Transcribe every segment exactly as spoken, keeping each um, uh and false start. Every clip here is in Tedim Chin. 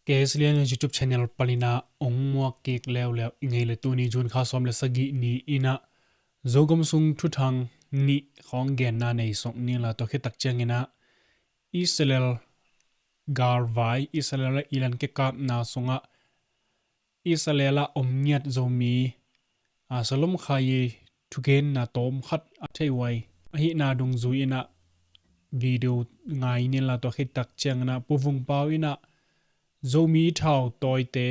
K S L N YouTube channel panin ah ong muak kik leuleu i ngei le tuni June kha sawm le sagih ni-in ah Zogam sung thuthang nih khawng genna nei sawk ni la. Tua khit tak ciangin ah Israel galvai, Israel le Iran kikapna sungah Israel ah om ngiat Zomi a Salom Khaye thugenna tawm khat a thei huai ahihna dungzui-in ah video ngai ni la. Tua khit tak ciangin ah Pu Vung Pau in ah Zomi thautawite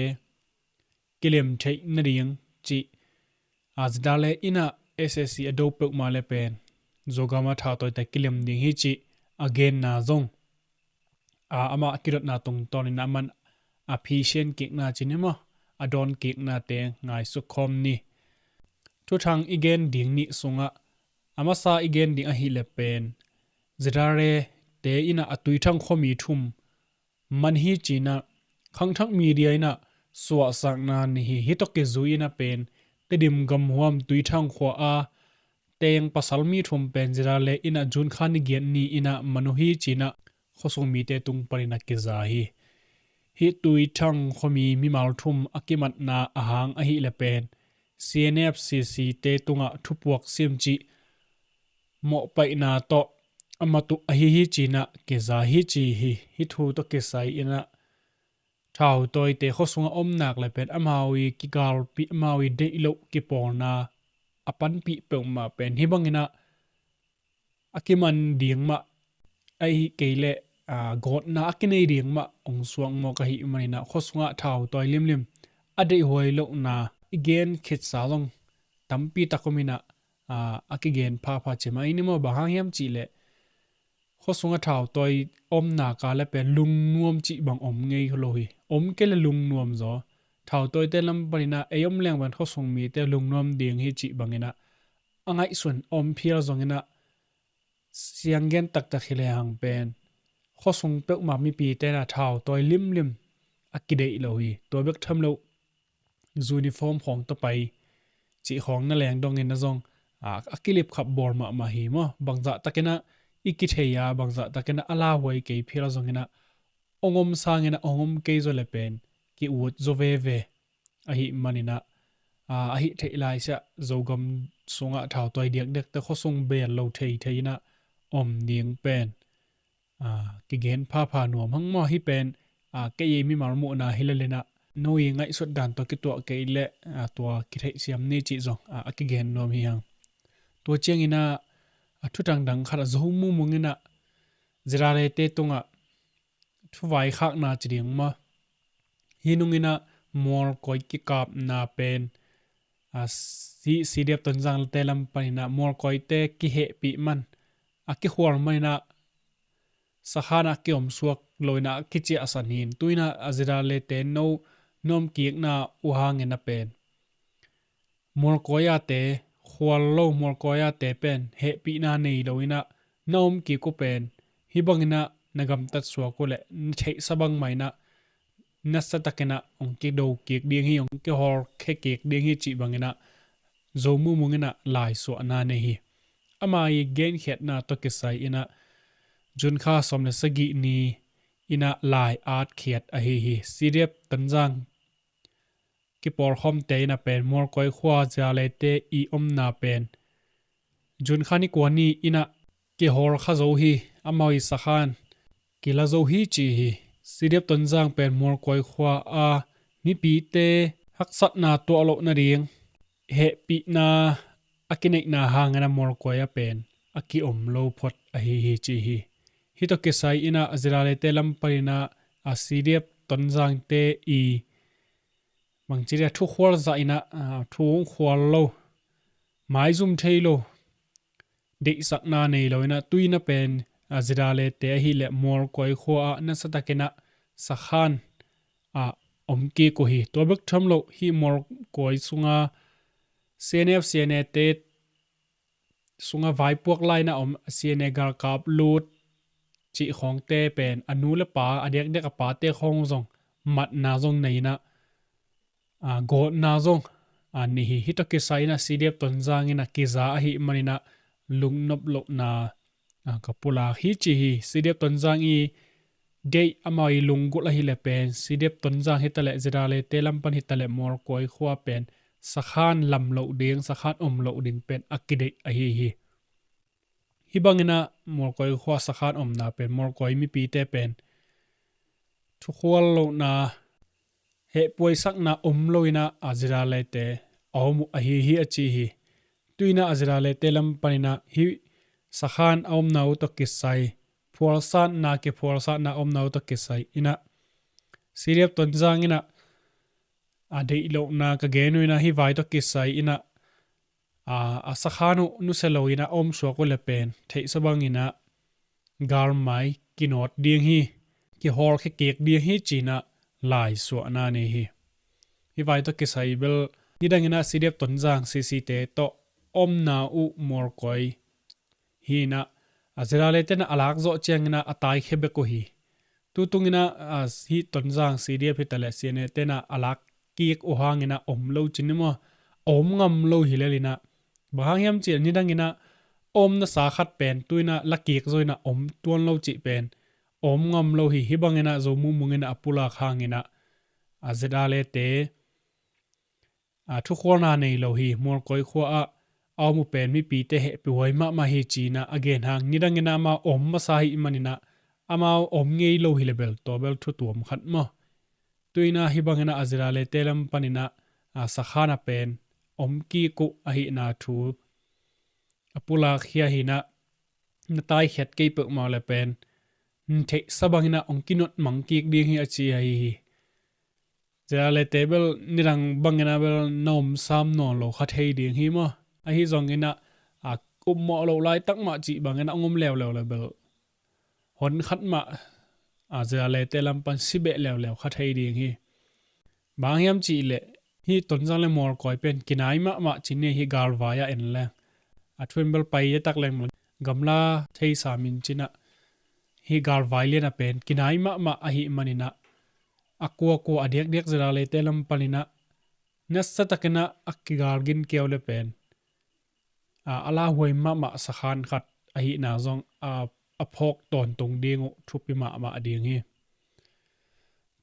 kilem theih nading cih a ZRA in ah S A C a do peuhmah le pen Zogam a thautawite kilem ding hi cih a genna zong a amah a kidotna tungtawnin ah aman a phisian kikna cih ni maw, a dawn kiknate ngaisuk khawm ni. Thuthang i gen ding nih sungah a masa i gen ding ahih le pen ZRA te in ah a Tuithang khuami thum man hi ci-in ah khangthak media in ah suahsakna nei hi. Hih tawh kizui-in ah pen Tedim gamhuam Tuithang khua a teng pasal mi thum pen ZRA in ah June kha ni giat ni-in ah man uh hi ci-in ah khuasung mite tung panin ah kiza hi. Hih Tuithang khuami mimal thum a kimatna a hang ahih le pen C N F C C te tungah thupuak sim cih mawhpaihna tawh a mat uh ahi hi ci-in ah kiza hi ci hi. Hih thu tawh kisai-in ah thautawite khuasungah om nak le pen amau i kigalpih, amau i deih loh kipawlna a panpih peuhmah pen hih bangin ah a kiman ding mah ahih kei leh a gawtna a kinei ding mah ong suak mawk ahih manin ah khuasungah thautawi limlim a deihhuai lohna i gen khitsa zong tampi tak om in ah a kigen phapha ci mah i ni maw. Bang hang hiam cih leh khuasungah thautawi om nak le pen lungnuam cih bang om ngei lo hi. Om kei le lungnuam zaw. Thautawite lam panin ah ei om leng pen khuasung mite lungnuam ding hi cih bangin ah a ngaihsun om phial zongin ah sianggen taktak hi le hang pen khuasung peuhmah mipite in ah thautawi limlim a kideih lo hi. Tua bek tham lo uniform khawng tawh pai cih khawng na leng dongin ah zong a, a kilipkhap bawl mahmah hi maw. Bangzah takin ah i kithei a, bangzah takin ah a lauhuai kei phial zongin ah ong om sangin ah ong om kei zaw le pen ki-ut zaw veve ahih manin ah a, ahih theih lai siah Zogam sungah thautawi diakdiakte khuasung bel lo thei thei-in ah om ding pen a, kigen phapha nuam hang maw. Hih pen a, kei i mimal muhna hi lel in ah no i ngaihsut dan tawh kituah kei leh a, tua kitheihsiam ni cih zong a, a kigen nuam hi hang. Tua ciangin ah a, thuthang dang khat a Zo Mu Mung in ah ZRA te tungah thuvaikhakna ci ding maw, hih nungin ah mualkoi kikapna pen a, C-, CDF Tonzang te lam panin ah mualkoite kihehpih man a kikhual manin ah sakhan ah kiomsuak loin ah a kiciahsan hi. Tu-in ah a ZRA te no nuam kikna uh hangin ah pen mualkoi ate khual lo, mualkoi ate pen hehpihna nei loin ah na om kik uh pen hih bangin ah na gamtat suak uh leh na theihsa bangmah in ah nasa takin ah ong kido kik ding hi, ong kihawlkhia kik ding hi cih bangin ah Zo Mu Mung in ah laisuahna nei hi. Ama i genkhiatna tawh kisai-in ah June kha sawm le sagih ni-in ah lai atkhiat ahi hi. CDF Tonzang kipawlkhawmte in ah pen mualkoi khua ZRA te i omna pen June kha ni kua ni-in ah kihawlkha zo hi. Amau i sakhan kila zo hi ci hi. CDF Tonzang pen mualkoi khua a mipite haksatna tuah loh nading hehpihna a kineihna hangin ah mualkoi ah pen a kiom lo phot ahi hi ci hi. Hih tawh kisai-in ah ZRA te lam panin ah a CDF Tonzang te i bangci dia thukhual zah in ah a, thu ong khual lo, maizum thei lo, deihsakna nei loin ah tu-in ah pen a, ZRA te ahih leh mualkoi khua ah nasa takin ah sakhan a om kik uh hi. Tua bek tham lo hih mualkoi sunga CNF CNA te sunga vaipuak lai-in ah om CNA galkap lut cih khawngte pen a nu le pa, a diakdiak a pate khawng zong matna zong nei-in ah a, gawtna zong a nei hi. Hih tawh kisai-in ah CDF Tonzang in ah kiza ahih manin ah lungnop lohna a, ka pulak hi ci hi. CDF Tonzang i deih amau i lunggulh ahileh pen C D F Tonzang hitaleh ZRA-te lam pan hitaleh Mawlkawi khua pen sakhan lam loh ding, sakhan om loh ding pen a kideih ahi hi. Hih bangin ah Mawlkawi khua sakhan omna pen Mawlkawi mipite pen thukhual lohna, hehpuaisakna om loin ah a ZRA-te a om uh ahi hi a ci hi. Tu-in ah a ZRA-te lam panin ah hih sakhan a omna uh tawh kisai, phualsatna, kiphualsatna a omna uh tawh kisai in ah C D F Tonzang in ah a deih lohna ka gen uh in ah hih vai tawh kisai in ah a, a sakhan uh nusia loin ah a om suak uh leh pen theihsa bangin ah galmai kinawt ding hi, kihawlkhia kik ding hi ci-in ah laisuahna nei hi. Hih vai tawh kisai bel nidangin ah C D F Tonzang C C-te tawh omna uh Mawlkawi hi-in ah a ZRA-te in ah a lak zawh ciangin ah a taikhia bek uh hi. Tutungin ah, a, hih Tonzang C D F hitaleh C N A-te in ah a lak kik uh hangin ah om lo ci ni maw, a om ngam lo hi lel in ah, bang hang hiam cih leh nidangin ah a omna sa khat pen tu-in ah la kik zo in ah om tuan lo cih pen a om ngam lo hi. Hih bangin ah Zo Mung Mung in ah a pulak hangin ah a ZRA-te a, thukhualna nei lo hi. Mawlkawi khua ah a om uh pen mipite hehpihhuai mahmah hi ci-in ah a gen hang, nidangin ah amau om masa ahih manin ah amau om ngei lo hi leh bel tua bel thu tuam khat maw. Tu-in ah hih bangin ah a ZRA-te lam panin ah a sakhan a pen om kik uh ahihna thu a pulakkhia hi-in ah na taikhiat kei peuhmah uh leh pen theihsa bangin ah hong kinawt mang kik ding hi a ci ahi hi. ZRA-te bel nidang bangin ah bel na om sam nawn lo kha thei ding hi maw. Ahi zongin ah a upmawh loh laitak mah cih bangin ah hong om leuleu leh bel hon khat mah a ZRA-te lam pan si beh leuleu kha thei ding hi. Bang hang hiam cih leh hih Tonzang leh Mawlkawi pen kinai mahmah ci ni, hih galvai ah en leng. A thu in bel pai taktak leng maw, gamla theisa min ci-in ah hih galvai lian a pen kinai mahmah ahih manin ah a kuakua a diakdiak ZRA-te lam panin ah nasa takin ah a kigal gin kei uh leh pen a, a lauhuai mahmah sakhan khat ahihna zong a, a phawk tawntung ding uh thupi mahmah ding hi.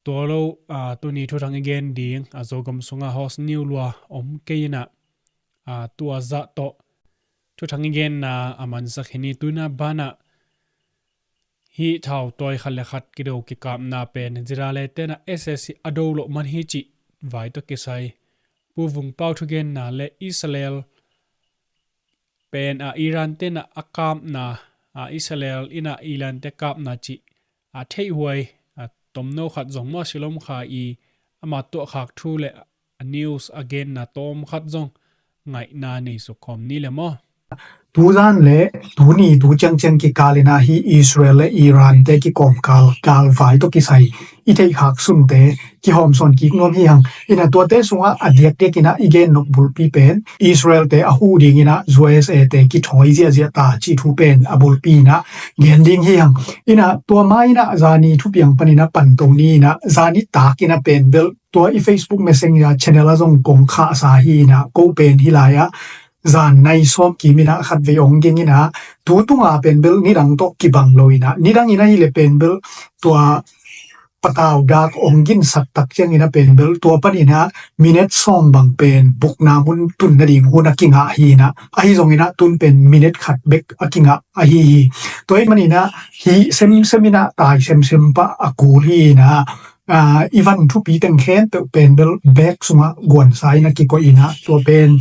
Tua lo, a, tuni thuthang i gen ding a, Zogam sungah host niu lua om kei in ah, a, tua zah tawh thuthang i genna a mansak hi ni. Tu-in ah banah hih thau tawi khat leh khat kido kikapna pen ZRA-te in ah S A C a do loh man hi cih vai tawh kisai Pu Vung Pau thugenna leh Israel pen a, Iran-te in ah a kapna, a, Israel in ah Iran-te kapna cih a, theihhuai, a, tomno khat zong maw, silom kha i, ama tuahkhak thu leh a news a genna tawm khat zong ngaihna nei suk khawm ni leh maw. Tuzan leh tuni tu ciangciang kikal in ah hih Israel leh Iran-te kikawmkal galvai tawh kisai i theihkhak sunte kihawmsawn kik nuam hi hang. In ah tuate sungah a diakdiak in ah i gen nop bulpi pen Israel-te a huh dingin ah U S A-te kithawi ziahziah ta cih thu pen a bulpi in ah gen ding hi hang. In ah tua ma in ah zani thupiang panin ah panto ni in ah zani tak in ah pen bel tua i Facebook Messenger channel ah zong kong khahsa hi in ah ko pen hih lai-ah zan nai sawm kim in ah khatvei hong ging in ah tu tunga pen bel nidang tawh kibang lo in ah nidangin ahih leh pen bel tua patau dak hong ginsak tak ciangin ah pen bel tua panin ah minute sawm bang pen bukna mun tun nading hun a kingah hi in ah, ahi zongin ah tun pen minute khat bek a kingah ahi hi. Tua ahih manin ah hih semsem in ah tai semsem pah a kul hi in ah, a, i van thupi teng khempeuh pen bel bag sungah guansa in ah kikoih in ah tua pen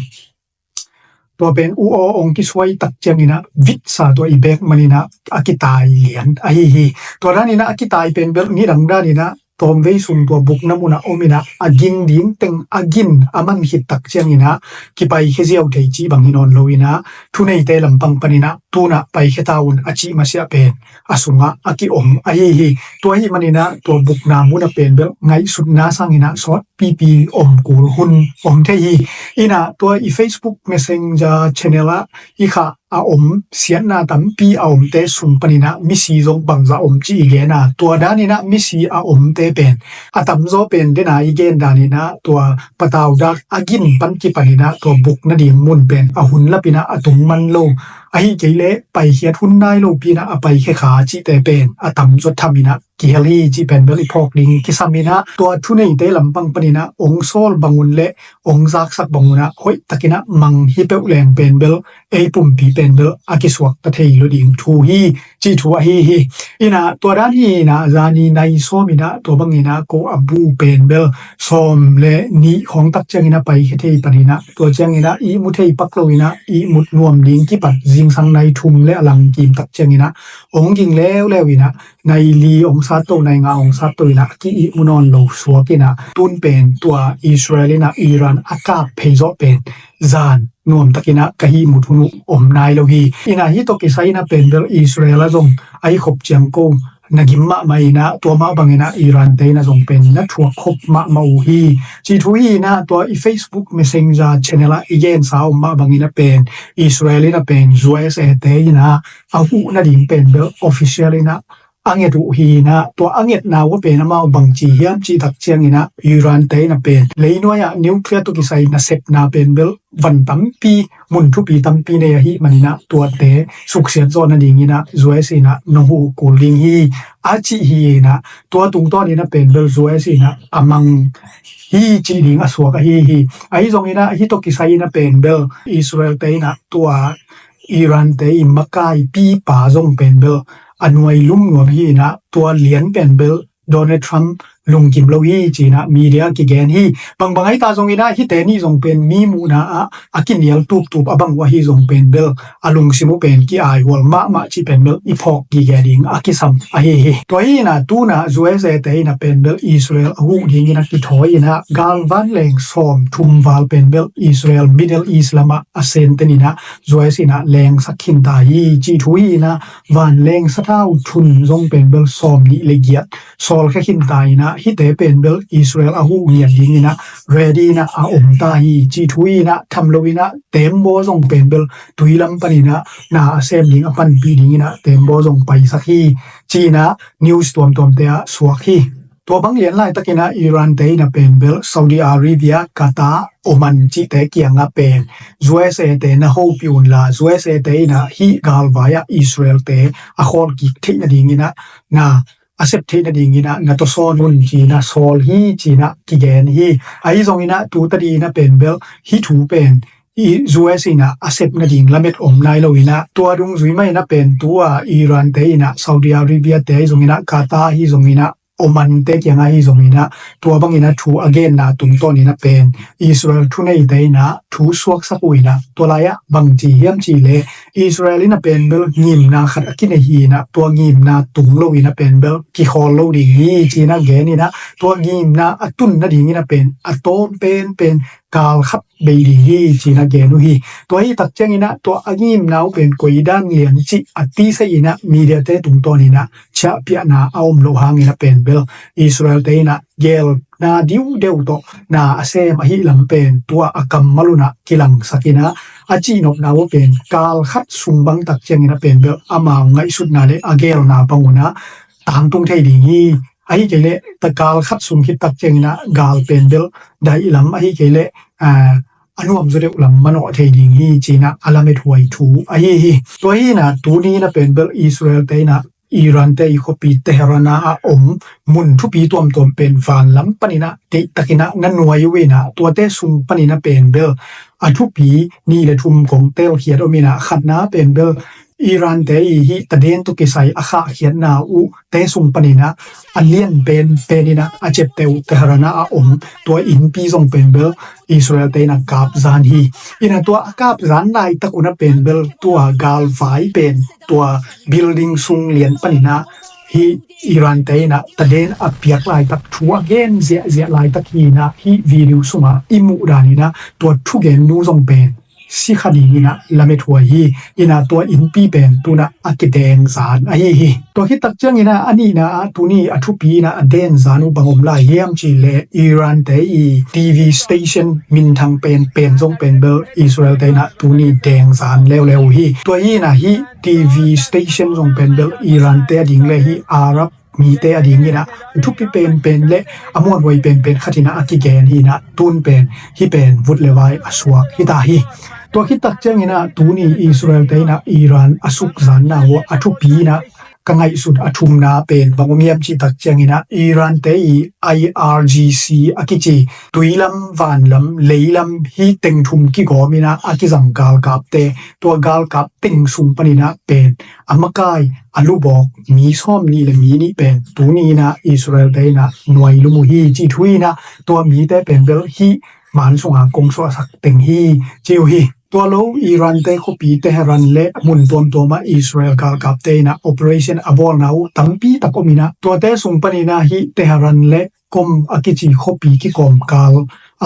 tua pen uh aw hong kisuai tak ciangin ah vitsa tua i bag manin ah a kitai lian ahi hi. Tua danin ah a kitai pen bel nidang danin ah tawmvei sung tua bukna munah om in ah a ging ding teng a gin a man khit tak ciangin ah kipaikhia ziau thei cih bang hi nawn lo in ah thuneite lampang panin ah tu-in ah paikhia ta un a cih masiah pen a sungah a ki-om ahi hi. Tua ahih manin ah tua bukna mun ah pen bel ngaihsutna sangin ah sawt pipi om kul hun om thei hi. In ah tua i Facebook Messenger channel ah i khah a om siatna tampi a omte sung panin ah misi zong bangzah om cih i gen a, tua danin ah misi a omte pen a tamzaw pen den a i gen danin ah tua patau dak a gin pan kipanin ah tua buk nading mun pen a hun lapin ah a tung man lo, ahih kei leh paikhiat hun nai lopi in ah a paikhia kha cihte pen a tamzaw thamin ah kihel hi cih pen bel i phawk ding kisam in ah, tua thuneite lampang panin ah ong sawl bang un le ong zaksak bang un ah hoih takin ah mang hi peuh leng pen bel ei pumpi pen bel a kisuakta thei lo ding thu hi, cih thu ahi hi. In ah tua dan hi in ah zani nai sawm in ah tua bangin ah ko a bu pen bel sawm le nih khawng tak ciangin ah paikhia thei panin ah tua ciangin ah ihmu thei pak lo in ah ihmut nuam ding kipat zingsang nai thum le a lang kim tak ciangin ah ong ging leuleu in ah nai li ong sat to, nai nga ong sat to in ah ki ihmu nawn lo suak in ah tun pen tua Israel in ah Iran a kap phei zawh pen zan nuam takin ah ka hih mut hun uh om nai lo hi. In ah hih tawh kisai in ah pen bel Israel ah zong a hih khop ciang ko na gim mahmah in ah tua mah bangin ah Iran te in ah zong pen na thuak khop mahmah uh hi, cih thu hi in ah tua i Facebook Messenger channel ah i gensa om mah bangin ah pen Israel in ah pen U S A te in ah a huh nading pen bel official in ah a nget uh hi in ah tua a ngetna uh pen amau bangci hiam cih tak ciangin ah Iran te in ah pen leinuai ah nuclear tawh kisai nasepna pen bel van tampi, mun thupi tampi nei ahih manin ah tuate suksiat zawh nadingin ah U S in ah nong huh kul ding hi a cih hi in ah tua tungtawn in ah pen bel U S in ah a mang hi cih ding a suak ahi hi. Ahi zongin ah hih tawh kisai in ah pen bel Israel te in ah tua Iran te i makaipipa zong pen bel a nuai lum nuam hi in ah tua lian pen bel Donald Trump lungkim lo hi ci in ah media kigen hi. Bangbang ahi ta zongin ah hihte nih zong pen mi muhna ah a kinial tuptup a bang uh ahi zong pen bel a lungsim uh pen ki-aihual mahmah cih pen bel i phawk gige ding a kisam ahi hi. Tua hi in ah tun ah U S A te in ah pen bel Israel a huh dingin a kithawi in ah galvan leng sawm thum val pen bel Israel Middle East lamah a senten in ah U S in ah lengsak khin ta hi cih thu hi in ah vanleng sathau thun zong pen bel sawm nih le giat sawlkhia khin ta in ah hihte pen bel Israel a huh ngiat dingin ah ready in ah a om ta hi cih thu hi in ah tham lo in ah tembaw zong pen bel tui lam panin ah na a sem ding a panpih dingin ah tembaw zong paisak hi ci in ah news tuamtuamte ah suak hi. Tua bang lian laitakin ah Iran te in ah pen bel Saudi Arabia, Qatar, Oman cihte kiangah pen U S A te na hopih unla U S A te in ah hih galvai ah Israel te a khawl kik theih nadingin ah na a sep theih nadingin ah na tawsawn un ci in ah sawl hi ci in ah kigen hi. Ahi zongin ah tu tadin ah pen bel hih thu pen i U S in ah a sep nading lamet om nai lo in ah tua dungzui mah in ah pen tu ah Iran te in ah Saudi Arabia te ahi zongin ah Qatar ahi zongin ah Oman te kiangah ahi zongin ah tua bangin ah thu a genna tungtawn in ah pen Israel thuneite in ah thu suaksak uh in ah tua lai ah bangci hiam cih leh Israel in ah pen bel ngimna khat a kinei hi in ah tua ngimna tung lo in ah pen bel kikhawl lo ding hi ci in ah gen in ah tua ngimna a tun nadingin ah pen a tawm penpen kal khat bei ding hi ci in ah gen uh hi. Tua hi tak ciangin ah tua a ngimna uh pen koi dan lian cih a tisai in ah media te tungtawn in ah ciahpiahna a om loh hangin ah pen bel Israel te in ah gelna diudeu tawh na a sem ahih lam pen tua a kammal un ah kilangsak in ah a cihnopna uh pen kal khat sung bang tak ciangin ah pen bel amau ngaihsutna le a gelna bang un ah tangtung thei ding hi. Ahi kei leh ta kal khat sung khit tak ciangin ah gal pen bel daih lam ahi kei leh a nuamzaw deuh lam manawh thei ding hi ci in ah a lamet huai thu ahi hi. Tua hi in ah tuni in ah pen bel Israel te in ah Iran te i khuapi Tehran ah a om mun thupi tuamtuam pen van lam panin ah deihtakin ah na nuai uh in ah tuate sung panin ah pen bel a thupi nih le thum kong telkhiat om in ah khatna pen bel Iran te i hih taden tawh kisai a khahkhiatna uh te sung panin ah a lian penpen in ah a ciapteh uh Tehran ah a om tua innpi zong pen bel Israel te in ah kap zan hi. In ah tua a kap zan laitak un ah pen bel tua galvai pen tua building sung lian panin ah hih Iran te in ah taden a piak laitak thu a gen ziahziah laitak hi in ah hih video sungah i muh dan in ah tua thugennu zong pen si kha dingin ah lamet huai hi. In ah tua innpi pen tun ah a kideng zan ahi hi. Tua khit tak ciangin ah a nihna ah tuni a thupi in ah a den zan uh bang om lai hiam cih leh Iran te i T V station minthang penpen zong pen bel Israel te in ah tuni deng zan leuleu uh hi. Tua hi in ah hih T V station zong pen bel Iran te a ding le hih Arab mite a dingin ah a thupi penpen le a muanhuai penpen khat in ah a kigen hi in ah tun pen hih pen vut le vai a suak hi ta hi. Tua khit tak ciangin ah tuni Israel te in ah Iran a sukzanna uh a thupi in ah ka ngaihsut a thumna pen bang om hiam cih tak ciangin ah Iran te i I R G C a kici tuilam, vanlam, leilam hih teng thum kigawm in ah a kizang galkapte, tua galkap teng sung panin ah pen a makai a lubawk mi sawm nih le mi nih pen tuni in ah Israel te in ah nuai lum uh hi cih thu in ah tua mite pen bel hih man sunga kong suahsak teng hi ci uh hi. Tua lo Iran te khuapi Tehran le mun tuamtuam ah Israel galkapte in ah operation a bawlna uh tampi tak om in ah tuate sung panin ah hih Tehran le Qom a kici khuapi kikawmkal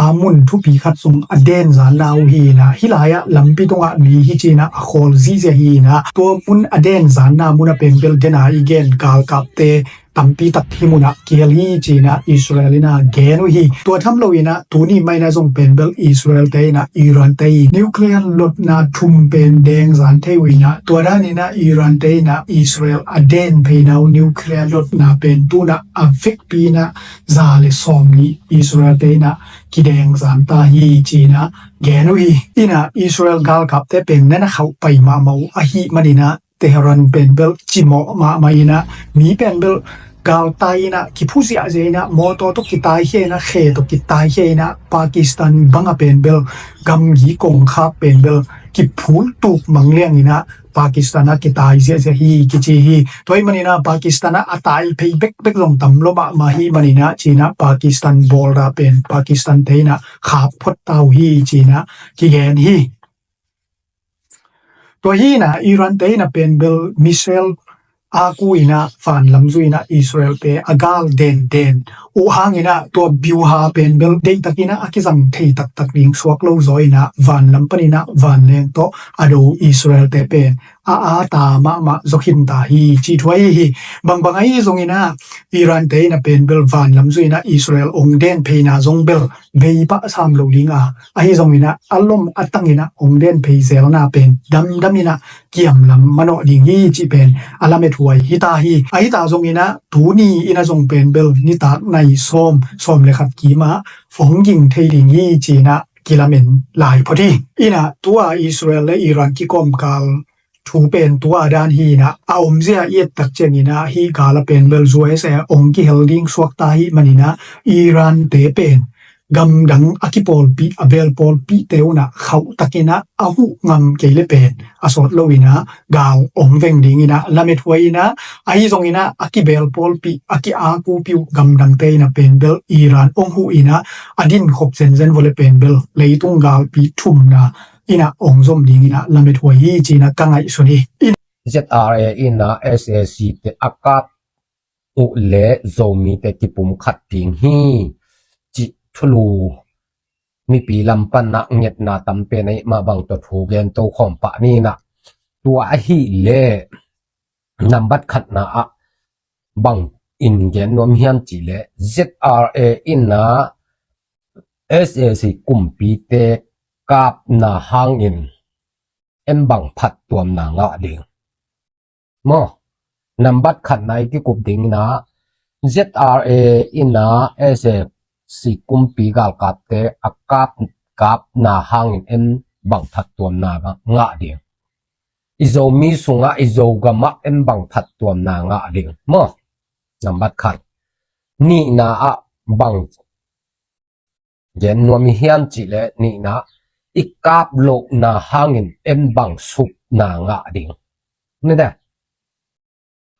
a mun thupi khat sung a denzanna uh hi in ah hih lai ah lampi tungah mi hi ci in ah a khawl zihziah hi in ah tua mun a denzanna mun a pen bel dena i gen galkapte tampi tak hih munah kihel hi ci in ah Israel in ah gen uh hi. Tua tham lo in ah tuni mah in ah zong pen bel Israel te in ah Iran te i nuclear lotna thum pen dengzan thei uh in ah tua dan in ah Iran te in ah Israel a den pheina uh nuclear lotna pen tu in ah a vekpi in ah za le sawm nih Israel te in ah kidengzan ta hi ci in ah gen uh hi. In ah Israel galkapte pen na na khauh pai mahmah uh ahih manin ah Tehran pen bel cimawh mahmah in ah mi pen bel galtai in ah kiphu ziahziah in ah mawtaw tawh kitaikhia in ah khe tawh kitaikhia in ah Pakistan bang a pen bel gamgi kongkhak pen bel kiphul tuk mangliang in ah Pakistan ah kitai ziahziah hi kici hi. Tua ahih manin ah Pakistan ah a tai phei bekbek zong tam lo mahmah hi manin ah ci in ah Pakistan border pen Pakistan te in ah khap phot ta uh hi ci in ah kigen hi. Tua hi in ah Iran te in ah pen bel missile a ku in ah vanlam zui in ah Israel te a gal denden uh hang in ah tua biuha pen bel deihtak in ah a kizang thei taktak ding suak lo zaw in ah vanlam panin ah vanleng tawh a do Israel te pen a a ta mahmah zaw khin ta hi cih thu ahi hi. Bangbang ahi zong in ah Iran te in ah pen bel vanlam zui in ah Israel ong den pheina zong bel bei pah sam lo ding a ahi zong in ah a lom a tang in ah ong den phei zelna pen damdam in ah kiamlam manawh ding hi cih pen a lamethuai hi ta hi. Ahi ta zong in ah tuni in ah zong pen bel nitak nai sawm, sawm le khat kim ah ong ging thei ding hi ci in ah kilamen lai phot hi. In ah tua Israel le Iran kikawmkal thu pen tua dan hi in ah a omzia i et tak ciangin ah hih gal a pen bel U S A ong kihel ding suak ta hi manin ah Iran te pen gamdang a kipawlpih a belpawlpihte un ah khauh takin ah a huh ngam kei le pen a sawt lo in ah gal ong veng ding in ah lamethuai in ah ahi zong in ah a kibelpawlpih a ki-akupih uh gamdangte in ah pen bel Iran ong huh in ah a dinkhop zenzen vawle pen bel leitung galpi thumna in ah ong zom ding in ah lamethuai hi ci in ah ka ngaihsun hi. Z R A in ah S A C te a kap uh le Zomite kipumkhat ding hi cih thulu mipi lam pan ah ngetna tam pen ahih mah bang tawh thu gen to khawm pah ni in ah tua ahih leh nambat khatna ah bang in gen nuam hiam cih leh Z R A in ah S A C kumpite kapna hangin en bang phattuamna ngah ding. Maw, nambat khatna i kikup ding in ah Z R A in ah S A C kumpi galkapte a kap, kapna hangin en bang phattuamna ngah ding. I Zomi sungah i Zogam ah en bang phattuamna ngah ding. Maw, nambat khat. Nihna ah bang gen nuam i hiam cih leh nihna i kap lohna hangin en bang supna ngah ding. Ni de.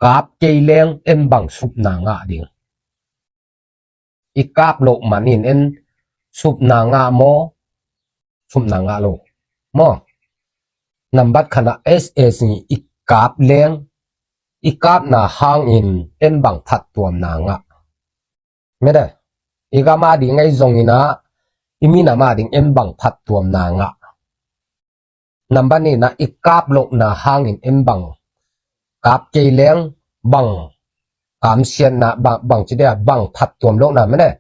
Kap kei leng en bang supna ngah ding. I kap loh manin en supna ngah maw, supna ngah lo maw. Nambat khatna S A C i kap leng i kapna hangin en bang phattuamna ngah. Mede, i gam a ding ahi zongin ah i minam a ding en bang phattuamna ngah. Nambat nihna i kap lohna hangin en bang kap kei leng bang kamsiatna bang, bang ci dia bang phattuam lohna mede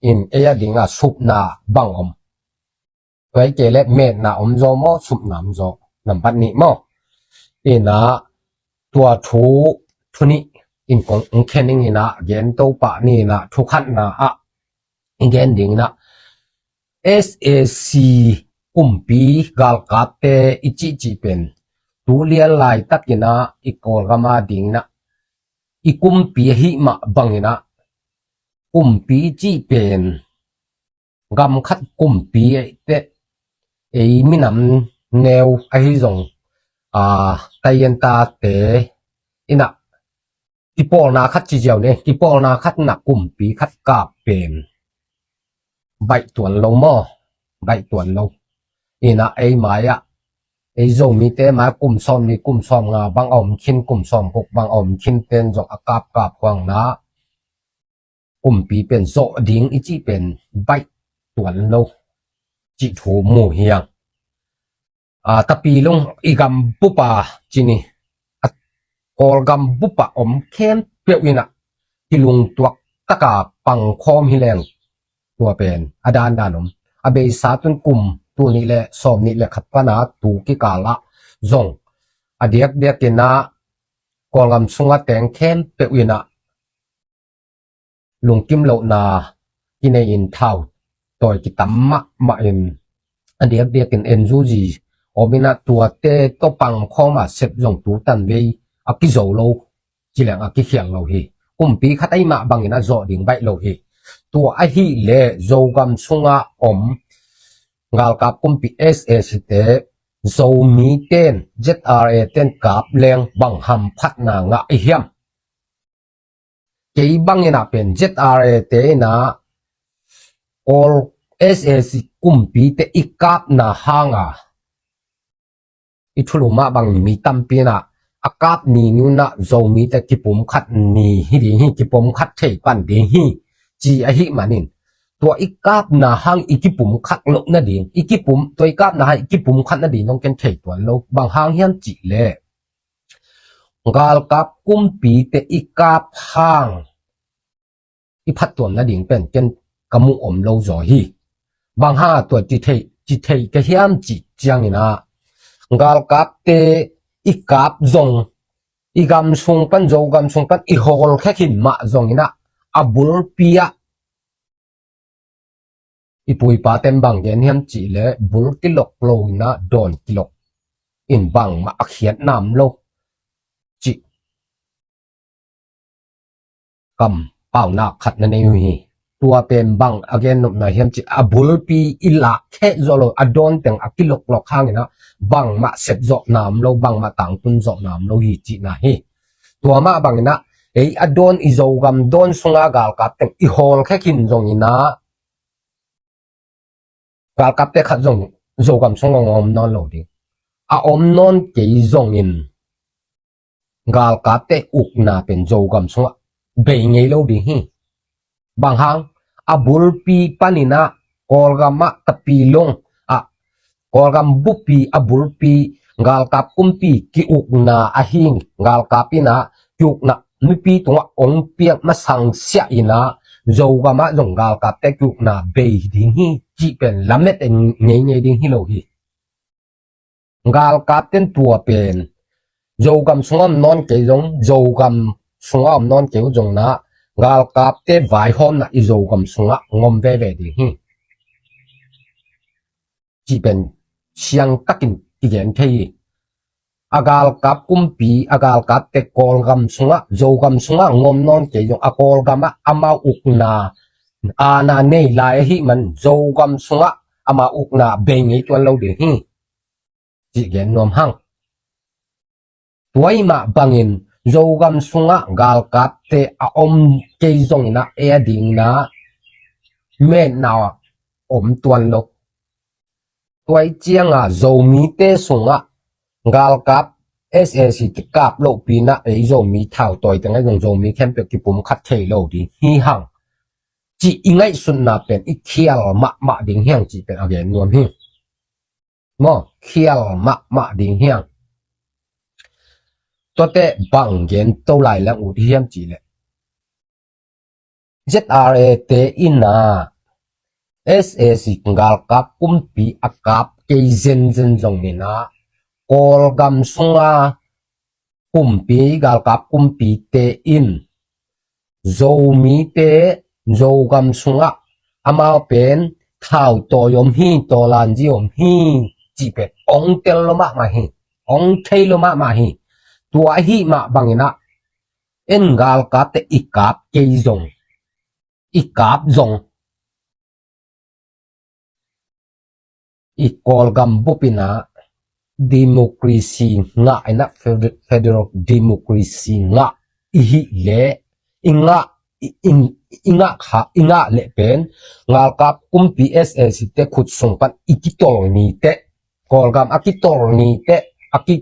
in ei a ding a supna bang om. Tua hi kei leh metna om zaw maw, supna om zaw. Nambat nih maw. In ah tua thu, thu nih in kong khen ing in ah gen to pah ni in ah thu khatna ah i gen ding in ah S A C kumpi galkapte i cihcih pen tu lian laitakin ah i Kawlgam a ding in ah i kumpi ahi mah bangin ah, kumpi cih pen gam khat kumpi eite, ei minam neu ahi zong, a, taienta te in ah, kipawlna khat ci ziau ni, kipawlna khat in ah kumpi khat kap pen baih tuan lo maw, baih tuan lo. In ah ei mai-ah, ei Zomite mai kum sawmnih, kum sawmnga bang a om khin, kum sawmguk bang a om khin ten zong a kapkap huangna kumpi pen zawh ding i cih pen baih tuan lo cih thu mu hi hang. A, tapi lung i gam bup a ci ni, a, Kawlgam bup a om khempeuh in ah kilungtuak taka pangkhawm hi leng, tua pen a dandan om. A beisa tun kum tul nih le sawmnih le khat pan a tu kikal ah zong a diakdiakin ah Kawlgam sunga teng khempeuh in ah lungkim lohna kinei in thau tawi kitam mahmah in, a diakdiakin N U G om in ah tuate tawh pangkhawm a sep zong tu tan vei a kizo lo, ci leng a kikhial lo hi. Kumpi khat ahi mah bangin a zawh ding baih lo hi. Tua ahih leh Zogam sunga om galkap kumpi S A C te Zomite in, Z R A te in kap leng bang hamphatna ngah i hiam? Kei bangin ah pen Z R A te in ah Kawl S A C kumpite i kapna hanga i thulu mah bangin mi tampi in ah a kap ni ni un ah Zomite kipumkhat ni hi ding hi, kipumkhat thei pan ding hi, ci ahih manin, tua i kapna hang i kipumkhat loh nading, i kipum, tua i kapna hang i kipumkhat nading zong ken thei tuan lo. Bang hang hiam cih leh galkap kumpite i kap hang i phattuam nading pen ken ka muh om lo zaw hi. Bang hang a tua ci thei, ci thei ka hiam cih ciangin ah, galkapte i kap zong, i gam sung pan, Zogam sung pan i hawlkhia khin mah zongin ah, a bulpi ah i pu i pate in bang gen hiam cih leh, bul kilok lo in ah dawn kilok in bangmah a khiatna om lo cih kampaunak khat na nei uh hi. Tua pen bang a gen nopna hiam cih, a bulpi i lak kheh zawh lo, a dawn teng a kiloklok hangin ah bangmah sep zawhna om lo, bangmah tangtun zawhna om lo hi cihna hi. Tua mah bangin ah ei a dawn, i Zogam dawn sunga galkap teng i hawlkhia khin zongin ah, galkapte khat zong Zogam sung a om nawn lo ding. A om nawn kei zongin galkapte ukna pen Zogam sungah bei ngei lo ding hi. Bang hang, a bulpi panin ah Kawlgam ah, Tapilung ah, Kawlgam bupi a bulpi galkap kumpi ki-ukna ahi, galkap in ah ki-ukna mipi tungah ong piak masang siah in ah Zogam ah zong galkapte ki-ukna bei ding hi cih pen lamet en ngeingei ding hi lo hi. Galkapte in tua pen Zogam sungah om nawn kei zong, Zogam sungah om nawn kei uh zong in ah galkapte vaihawmna i Zogam sungah ngom veve ding hi cih pen siangtakin kigen thei hi. A galkap kumpi, a galkapte Kawlgam sungah, Zogam sungah ngom nawn kei zong, a Kawlgam ah amau ukna, aana nei lai ahih man Zogam sungah amau ukna bei ngei tuan lo ding hi cih gen nuam hang. Tua ahih mah bangin Zogam sungah galkapte a om kei zongin ah ei a dingin ah metna om tuan lo. Tua ahih ciangin Zomite sungah galkap S A C kikap lohpi in ah ei Zomi thautawi teng ah zong Zomi khempeuh kipumkhat thei lo ding hi hang cih i ngaihsutna pen i khial mahmah ding hi hang cih pen a gen nuam hi. Maw, khial mahmah ding hi hang. Tuate bang gen to lai leng ut hiam cih leh, Z R A te in ah S A C galkap kumpi a kap kei zenzen zongin ah Kawlgam sunga kumpi, galkap kumpite in Zomite Zogam sungah amau pen thautawi om hi, tawlanzi om hi cih pen ong tel lo mahmah hi, ong thei lo mahmah hi. Tua ahih mah bangin ah En galkapte i kap kei zong, i kap zong, i Kawlgam bupin ah democracy ngah in ah, fed-, federal democracy ngah i hih leh, i ngah, i, i, i ngah kha, i ngah leh pen galkap kumpi S A C te khut sung pan i kitol ni teh, Kawlgam a kitol ni teh, a ki,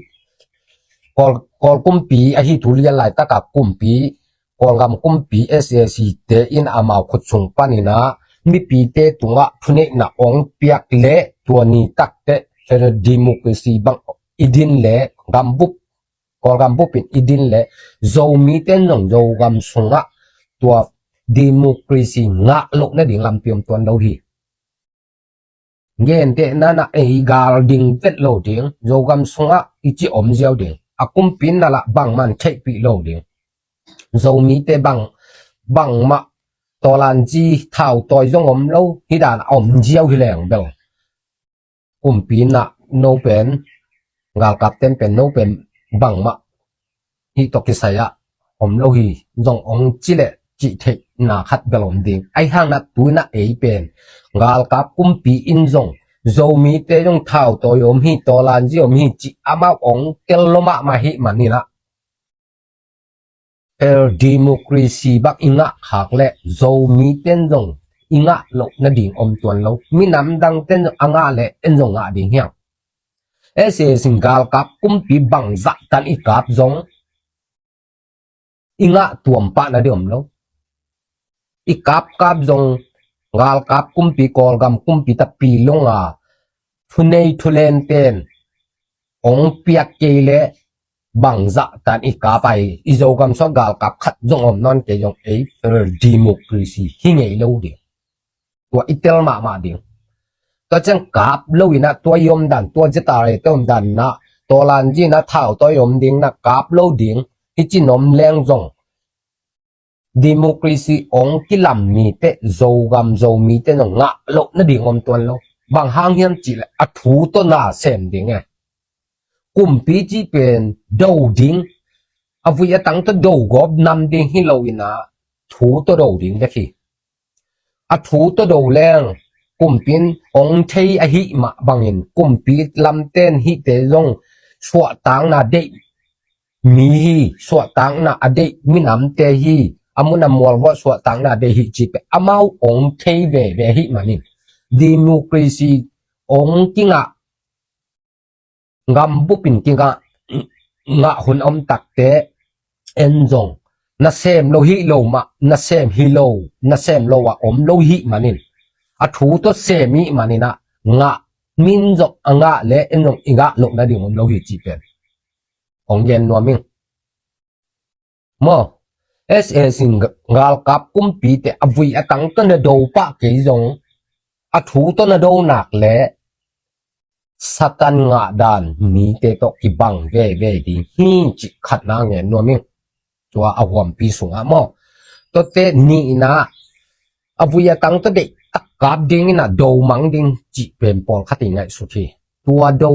Kawl, Kawl kumpi ahi thu lian laitaka kumpi, Kawlgam kumpi S A C te in amau khut sung panin ah mipite tungah thuneihna ong piak leh tua ni takteh federal democracy bang i din leh gambup, Kawlgam bupin i din leh Zomite in zong Zogam sungah tua democracy ngah loh nading lampi om tuan lo hi. Gentehna in ah ei gal ding vet lo ding, Zogam sungah i ci om ziau ding, a kumpi in na lah bangmah in theihpih lo ding. Zomite bang, bangmah tawlanzi thautawi zong om lo, hih dan a om ziau hi leng bel kumpi in ah no pen, galkapte in pen no pen bangmah hih tawh kisai ah om lo hi zong ong ci leh cih theihna khat bel om ding. Ahi hang in ah tu in ah ei pen galkap kumpi in zong Zomite zong thautawi om hi, tawlanzi om hi cih amau ong tel lo mahmah hi manin ah federal democracy bang i ngah khak leh Zomite in zong i ngah loh nading om tuan lo. Minam dangte in zong a ngah leh en zong ngah ding hiam? S A C in galkap kumpi bangzah tan i kap zong i ngah tuam pah nading om lo. I kapkap zong galkap kumpi, Kawlgam kumpi tapi longa thunei thulente in ong piak kei leh bangzah tan i kap ai, i Zogam sungah galkap khat zong om nawn kei zong ei federal democracy hi ngei lo ding. Tua i tel mahmah ding. Tua ciang kap lo in ah tua i om dan, tua Z R A te om dan in ah tawlanzi in ah thautawi om ding in ah kap lo ding, hi ci nuam leng zong democracy ong kilam mite Zogam Zomite zong ngah loh nading om tuan lo. Bang hang hiam cih leh a thu tawh na sem ding e. Kumpi cih pen do ding, a vui a tang tawh do gawp nam ding hi lo in ah thu tawh do ding bek hi. A thu tawh do leng kumpi in ong thei ahih mah bangin kumpi lamte in hihte zong suahtakna deih mi hi, suahtakna a deih minamte hi, a mun a mual vuah suahtakna deih hi cih pen amau ong thei veve ahih manin democracy ong kingah, gambupin kingah, ngah hun om takteh en zong nasem lo hi lo mah, nasem hi lo, nasem lo ah om lo hih manin, a thu tawh sem hih manin ah ngah, min zong a ngah leh en zong i ngah loh nading om lo hi cih pen ong gen nuam ing. Maw, S A C in galkap kumpite a vui a tang tawh na do pah kei zong, a thu tawh na do nak leh Satan ngah dan mite tawh kibang veve ding hi cih khatna ngen nuam ing. Tua a huampi sungah maw, tuate nihna, a vui a tang tawh deihtak kap ding in ah do mang ding cih pen pawlkhat i ngaihsut hi. Tua do,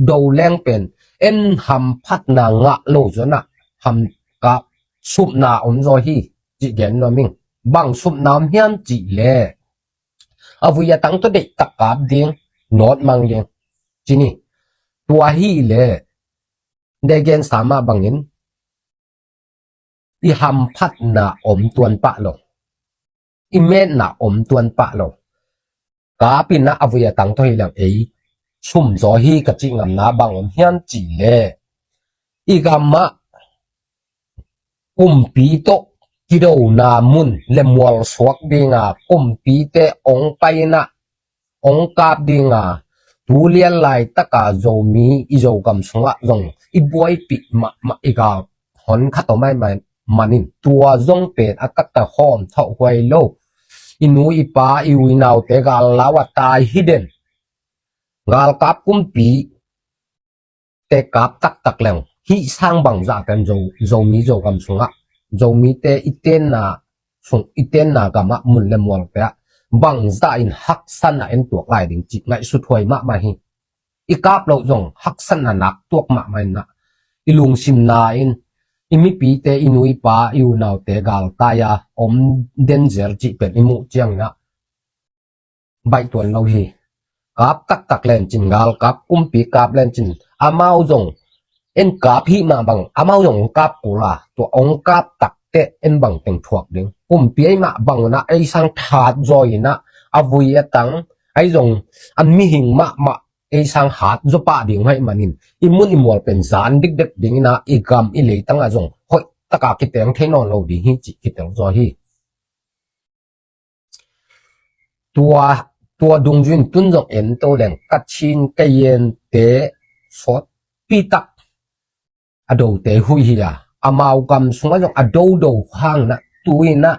do leng pen en hamphatna ngah lo zong ah, ham kap supna om zaw hi cih gen nuam ing. Bang supna om hiam cih leh a vui a tang tawh deihtak kap ding, nawt mang ding ci ni. Tua hi leh dei gensa mah bangin i hamphatna om tuan pah lo, i metna om tuan pah lo. Kap in ah a vui a tang tawh hi leng ei sum zaw hi ka cih ngamna bang om hiam cih leh i gamah kumpi tawh kidona mun le mual suak ding a, kumpite ong pai in ah ong kap ding a, tu lian laitak a Zomi i Zogam sungah zong i buaipih mahmah i gal hon khat om ahih manin tua zong pen a taktak hawm thawh huai lo. I nu i pa i u i naute gal lau a tai hi den. Galkap kumpi te kap taktak leng hih sang bangzah pen Zo, Zomi Zogam sungah, Zomite i tenna sung, i tenna gamah mun le mualte ah bangzah in haksatna en tuak lai ding cih ngaihsut huai mahmah hi. I kap loh zong haksatna nak tuak mahmah in ah, i lungsimna in, i mipite, i nuipa, i unaute galtai-a om denzel cih pen i muh ciangin ah baih tuan lo hi. Kap taktak lencin, galkap kumpi kap lencin, amau zong en kap hih mah bang, amau zong ong kap kul a, tua ong kap takte en bang teng thuak ding. Kumpi ei mah bang unah ei sang that zaw inah a vui a tang, ei zong a mihing mahmah ei sang hat zaw pah ding haih manin i mun i mual pen zan dikdek ding inah i gam i leitang ah zong hoih taka kiteng thei nawn lo ding hi cih kitel zaw hi. Tua, tua dungzui in tun zong en to leng Kachin Kayente sawtpi tak a dote huih hi a, amau gam sungah zong a dodo hang inah tu inah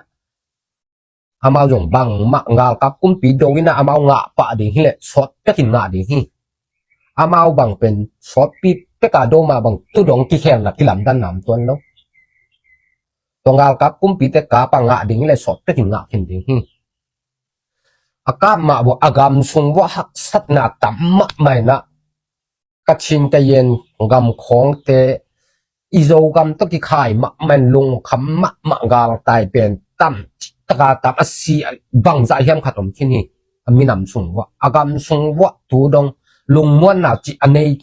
amau zong bangmah galkap kumpi do inah amau ngah pah ding hileh sawt pekin ngah ding hi. Amau bang pen sawtpi peka do mah bang tu dong kikhelna kilamdanna om tuan lo. Tua galkap kumpite kap a ngah ding hileh sawt pekin ngah khin ding hi. A kap mah vuah a gam sung vuah haksatna tam mahmah inah Kachin Kayen gam khawngte i Zogam tawh kikhai mahmah in lungkham mahmah galtai pen tam taka tam a si bangzah hiam khat om khin hi. A minam sung vuah, a gam sung vuah tu dong lungmuanna cih a nei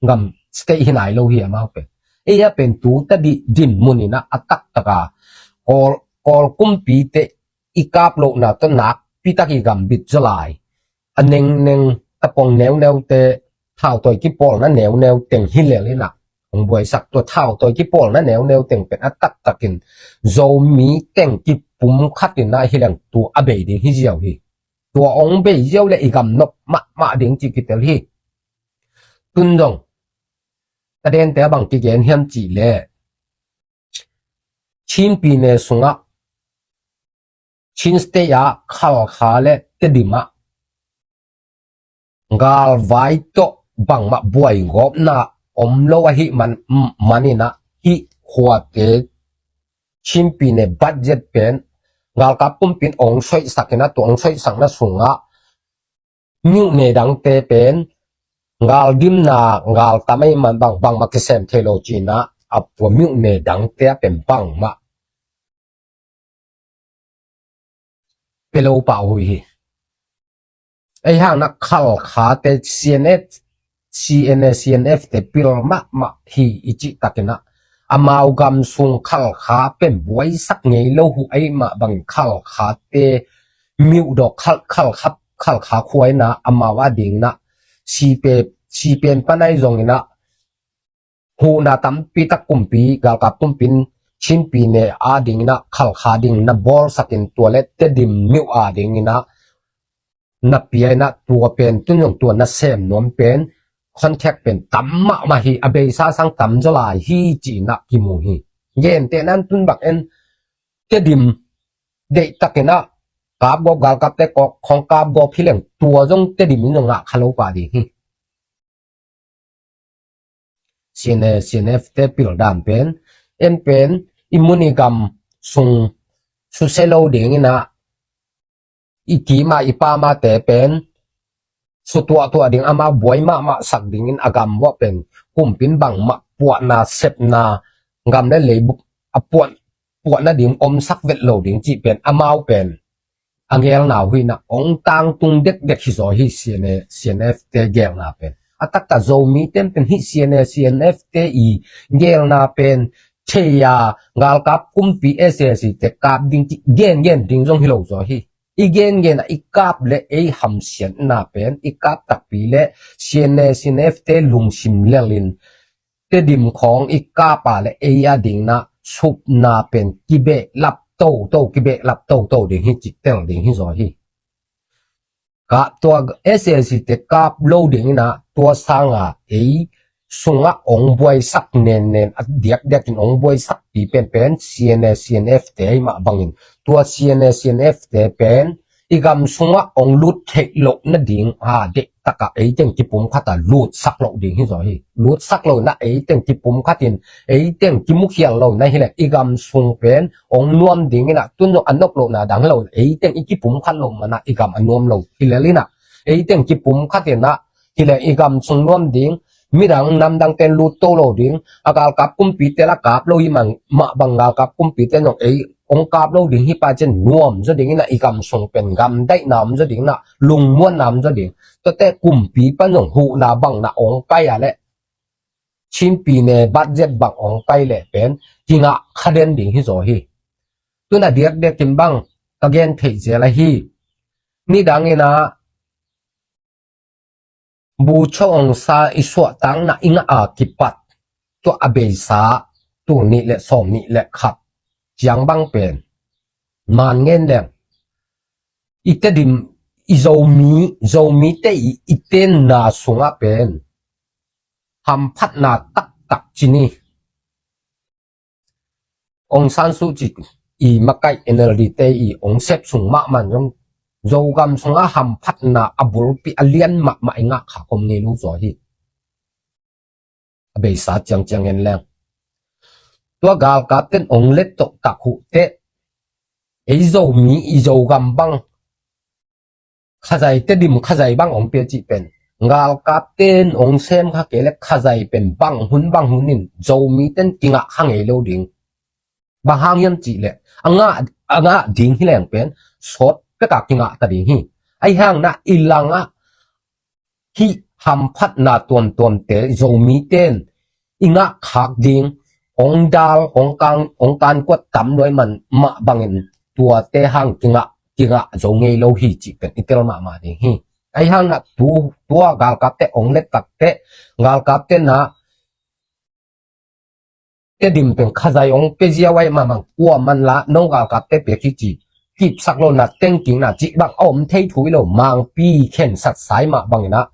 gam state hi nai lo hi amau pen. Ei a pen tu tadih dinmun inah a taktaka Kawl, Kawl kumpite i kap lohna tawh nakpi tak i gam bit zaw lai. A nengneng tapong neuneute, thautawi kipawlna neuneu teng hi lel inah hong buaisak, tua thautawi kipawlna neuneu teng pen a taktakin Zomi teng kipum khat inah hi leng tua a bei ding hi ziau hi. Tua ong bei ziau le i gam nop mahmah ding cih kitel hi. Tun zong a dente a bang kigen hiam cih le Chin pyine sungah, Chin State ah Khalkha le Tedim ah galvai tawh bangmah buaigawpna om lo ahih man, maninah hih khuate Chin pyine budget pen galkap kumpin ong soihsak inah tua ong soihsakna sungah myone dangte pen galdimna galtam ahih man bang, bangmah kisem thei lo cinah a pua myone dangte a pen bangmah pia lo pah uh hi. Ei hangna Khalkhate C N F, C N A, C N F te pil mahmah hi i cih takinah amau gam sung Khalkha pen buaisak ngei lo uh ahih mah bangin Khalkhate miuhdawk Khal, Khalkha, Khalkha khua inah amau a dinginah sipe, sipen panai zonginah huhna tampi tak kumpi, galkap kumpin Chin pyine a dinginah Khalkha ding na bawlsakin tua le Tedim miuh a dinginah na pia inah tua pen tun zong tua na sem nuam pen contact pen tam mahmah hi, a beisa sang tam zaw lai hi cinah kimu hi. Gentehna in tun bang en Tedim deih takinah kapgawp, galkapte kawk khawng kapgawp hi leng tua zong Tedim in zong ngah kha lo pah ding hi. C N A, C N F te pil dan pen en pen i mun i gam sung susia lo dinginah i kima i pamate pen sutuahtuah ding, amau buai mahmah sak dingin a gam vuah pen kumpin bangmah puahna sepna gam le leibuk a puah, puah nading omsak vet lo ding cih pen amau pen a gelna uh inah ong tangtung dekdek hi zaw hi. C N A, C N F te gelna pen a taktak Zomi ten pen hih C N A, C N F te i gelna pen thei a galkap kumpi S A C te kap ding cih gengen ding zong hi lo zaw hi. I gengen ah i kap le ei hamsiatna pen i kap takpi le C N A, C N F te lungsim lelin Tedim khawng i kap a le ei a dinginah supna pen kibehlap toto, kibehlap toto ding hi cih tel ding hi zaw hi. Ka tua S A C te kap lo dinginah tua sanga ei sungah ong buaisak nennen, a diakdiakin ong buaisakpi penpen C N A, C N F te ahih mah bangin tua C N A, C N F te pen i gam sungah ong lut theih loh nading a deih takah ei teng kipum khat a lutsak loh ding hi zaw hi. Lutsak lo inah ei teng kipum khat in ei teng kimukhial lo inah hileh i gam sung pen ong nuam dinginah tun zong a nop lohna dang lo inah ei teng i kipum khat loh manah i gam a nuam lo hilel inah ei teng kipum khat inah hileh i gam sung nuam ding, midang namdang ten lut to lo ding, a galkap kumpite la kap lo hi mah bang galkap kumpite zong ei ong kap lo ding hi pah ciang nuam zaw ding in ah i gam sung pen gamdaihna om zaw ding in ah lungmuanna om zaw ding. Tuate kumpi pan zong huhna bang na ong pai a leh Chin pi ne budget bang ong pai leh pen kingah kha den ding hi zaw hi. Tun a diakdiak in bang ka gen theih zel ahi. Nidang in ah Bogyoke Aung San i suahtakna i ngah a kipat tua a beisa tul nih le sawm nih le khat ciang bang pen man ngen leng i Tedim i Zomi, Zomite i, i tenna sungah pen hamphatna taktak ci ni. Aung San Suu Kyi i makaih N L D te i ong sep sung mahmah zong Zogam sungah hamphatna a bulpi a lian mahmah i ngah kha khom ngei lo zaw hi. A beisa ciangciang en leng tua galkap ten ong let tawh tak huh teh ei Zomi i Zogam bang khazai Tedim khazai bang ong pia cih pen galkap ten ong sem kha kei le khazai pen bang hun bang hun in Zomi ten kingah kha ngei lo ding. Bang hang hiam cih leh a ngah, a ngah ding hi leng pen sawt pekah kingah ta ding hi. Ahi hang na i langah hih hamphatna tuamtuamte Zomi ten i ngah khak ding ong dal ong kan, ong kan kuat tam luai man mah bangin tuate hang kingah, kingah zo ngei lo hi cih pen i tel mahmah ding hi. Ahi hang na tu, tua galkapte ong let tak teh galkapte na Tedim pen khazai ong pia ziau ai mah bang kua man la no galkapte pia kici kipsak lo na tengkingna cih bang a om thei thu hi lo. Mangpi khensat sai mah bangin ah